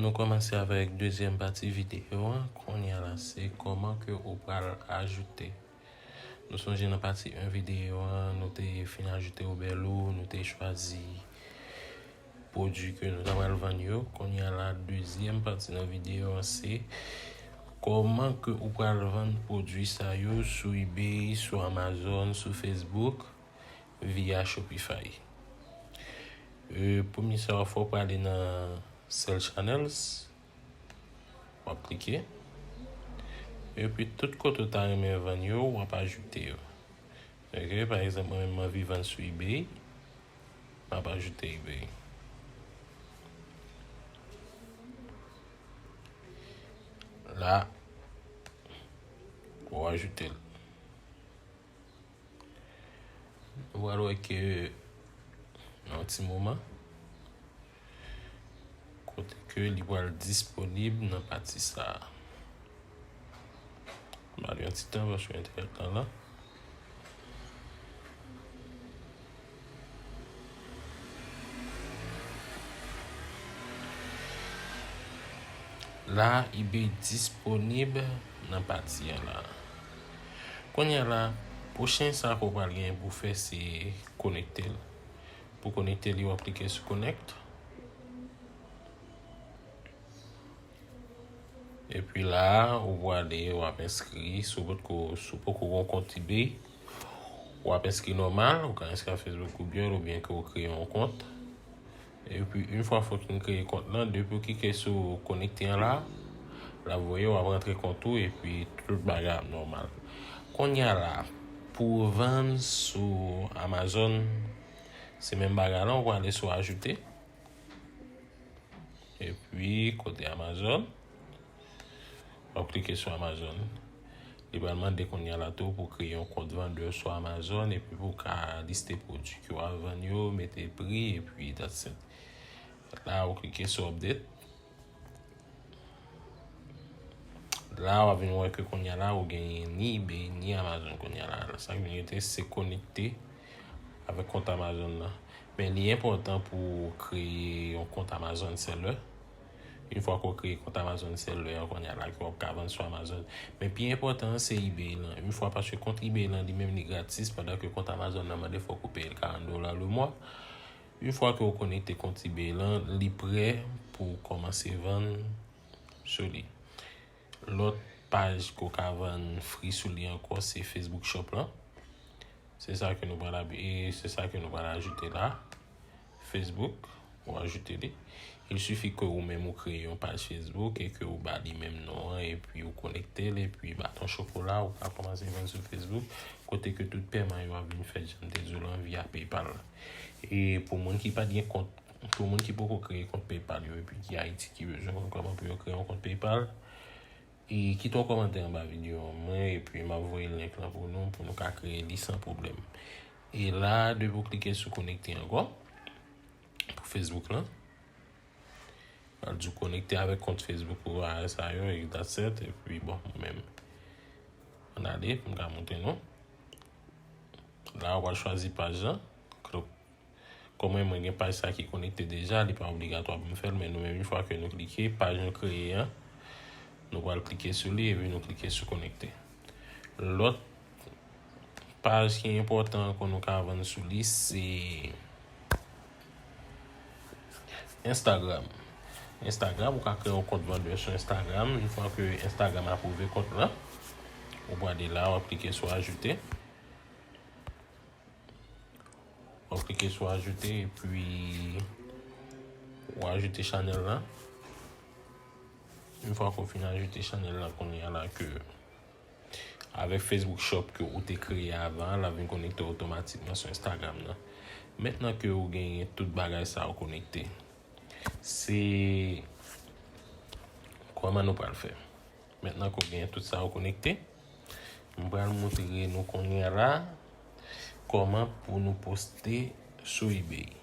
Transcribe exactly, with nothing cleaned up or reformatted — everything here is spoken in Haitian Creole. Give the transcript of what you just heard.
Nou kòmanse avèk dezyèm pati videyo an. Kounye a la, se kòman ke ou pral ajoute. Nou sonje nan pati en videyo an, nou te fin ajoute Uberloo, nou te chwazi pwodui ke nou ta pral vann yo. Kounye a la, dezyèm pati nan videyo an, se kòman ke ou pral vann pwodui sa yo sou eBay, sou Amazon, sou Facebook, via Shopify. E, premye sa w ap fè, w prale nan Sell Channels, w ap klike. Epi tout kote w ta renmen vann yo, w ap ajoute yo. Ok, pa egzanp, mwen menm m anvi vann sou eBay, m ap ajoute eBay. La, w ajoute l. Nou pral wè ke nan yon ti moman, kote ke li pral disponib nan pati sa a. Ba li yon ti tan paske entènèt lan lan. La, eBay disponib nan pati an la. Kounye a la, pwochen sa ke w pral gen pou fè, se konekte l. Pou konekte li, w ap klike sou connect. Epi la, ou prale, w ap enskri. Si w potko, si w poko gen kont eBay, w ap enskri nòmal. Ou ka enskri ak Facebook, Google, oubyen ke w kreye yon kont. Epi, yon fwa fòk nou kreye kont lan, depi w klike sou konekte an la, l ap voye, w ap rantre kont ou, epi tout bagay ap nòmal. Kounye a la, pou vann sou Amazon, se menm bagay lan, ou prale sou ajoute. Epi, kote Amazon, w ap klike sou Amazon. Li pral mande kounye a la tou pou kreye yon kont vandè sou Amazon epi pou w ka liste pwodui ke w ap vann yo, mete pri, epi that's it. La, ou klike sou update. La, w ap vin wè ke kounye a la, ou genyen ni eBay, ni Amazon kounye a la. Sa k vin rete, se konekte avèk kont Amazon nan. Men li enpòtan pou w kreye yon kont Amazon Seller. Yon fwa ke w kreye kont Amazon Seller an, kounye a la ke w ap ka vann sou Amazon. Men pi enpòtan an, se eBay lan. Yon fwa, paske kont eBay lan, li menm, li gratis, pandan ke kont Amazon nan mande fòk ou peye l karant dola le mwa. Yon fwa ke w konekte kont eBay lan, li prè pou w kòmanse vann sou li. Lòt paj ke w ka vann free sou li ankò, se Facebook Shop lan. Se sa ke nou pral ab-, e se sa ke nou pral ajoute la. Facebook, ou ajoute li. Il suffit ke ou menm ou kreye yon paj Facebook e ke ou ba li menm non an, epi ou konekte l, epi baton chokola, ou ka kòmanse vann sou Facebook, kote ke tout pèman yo ap vin fèt, jan m te di w lan, via PayPal. E pou moun ki pa t gen kont, pou moun ki poko kreye kont PayPal yo, epi ki Ayiti, ki bezwen konn kòman pou yo kreye yon kont PayPal, e kite yon kòmantè anba videyo an mwen, epi m ap voye link lan pou nou, pou nou ka kreye li san pwoblèm. E la, depi w klike sou konekte ankò, pou Facebook lan, pral di w konekte avèk kont Facebook ou a sa yo, e that's it, epi bon, mwen menm. Ann ale, pou m ka montre nou. La, w pral chwazi paj lan. Kòm mwen, mwen gen paj sa ki konekte deja, li pa obligatwa pou m fè l, men nou menm, yon fwa ke nou klike, paj nou kreye an, nou pral klike sou li, epi nou klike sou konekte. Lòt paj ki enpòtan ankò nou ka vann sou li, se Instagram. Instagram, ou ka kreye yon kont vandè sou Instagram. Yon fwa ke Instagram apwouve kont lan, ou prale la, w ap klike sou ajoute. W ap klike sou ajoute, epi w ajoute chanèl lan. Yon fwa ke w fin ajoute chanèl lan, kounye a la ke avèk Facebook Shop ke ou te kreye avan an, l ap vin konekte otomatikman sou Instagram nan. Mentnan ke ou genyen tout bagay sa yo konekte, se kòman nou pral fè? Mentnan ke w genyen tout sa yo konekte, m pral montre nou kounye a la kòman pou nou poste sou eBay.